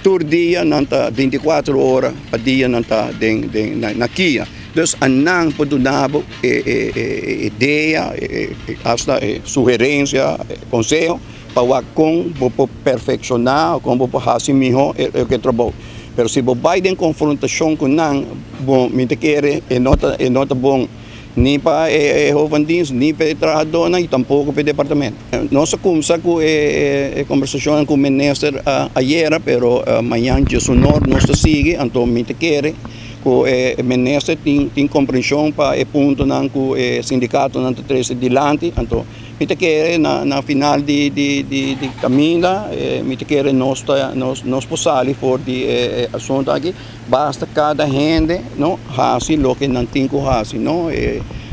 Tur dia nan ta 24 ora pa dia nan ta den den na na kia. Dus anan por duna bo e e e idea, e hasta e sugerencia, e conseho pa wak kon bo por perfecciona, kon bo por haci miho e e trabou. Pero si bo bay den confrontacion cu nan, bo mi ta kere e no ta e no ta bon ni pa e e hoofddienst, ni pa e trahadornan y tampoco pa e departamento. Nos a cuminsa cu e e conversacionnan cu minister ayera, pero mañan djesunor nos ta sigui, anto mi ta kere cu e minister tin tin comprension pa e puntonan cu e sindicatonan ta trece dilanti, anto mi ta kere na na final di di di di caminda mi ta kere nos ta nos nos por sali for di e asunto aki. Basta kada hende no hasi loke nan tin ku hasi no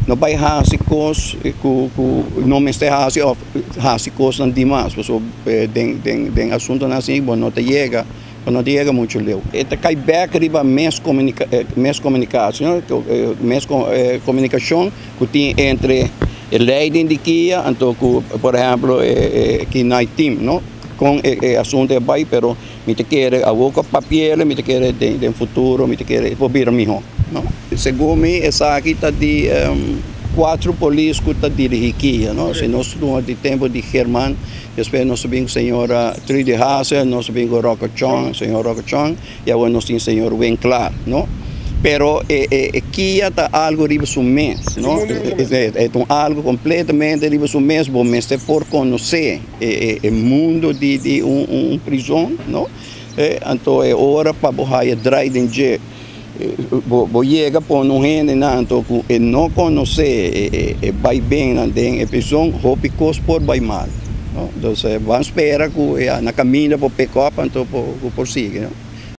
no bai hasi kos ku ku no mester hasi òf hasi kosnan dimas pasobra den den den asuntonan asin bo no ta yega bo no ta yega muchu leu. E ta kai bèk riba mes mes komunikashon mes komunikashon ku tin entre e leiding di kia anto ku por ehèmpel e kinai team no kon e asunto a bai pero. Mi ta kere awor ku a papi'el, mi ta kere den futuro, mi ta kere por bira mihó, no. Segun mi esaki ta di kuatro polis ku ta dirigí kia, no. Si nos tuma di tempu di German, despues nos a bin ku señora Trudy Hassel, nos a bin ku Rocco Chong, señor Rocco Chong, i awor nos tin señor Winklaar, no. Pero e kia ta algu riba su mes, no. E ta un algu kompletamente riba su mes, bo mester por konosé. E mundo di di un un prizon no anto e ora pa bo haya drai den dje bo bo yega pone un hende nan anto ku e no konosé e bai ben nan den e prizon hopi kos por bai mal no entonces ban spera ku na kaminda por pick up anto por sigui no.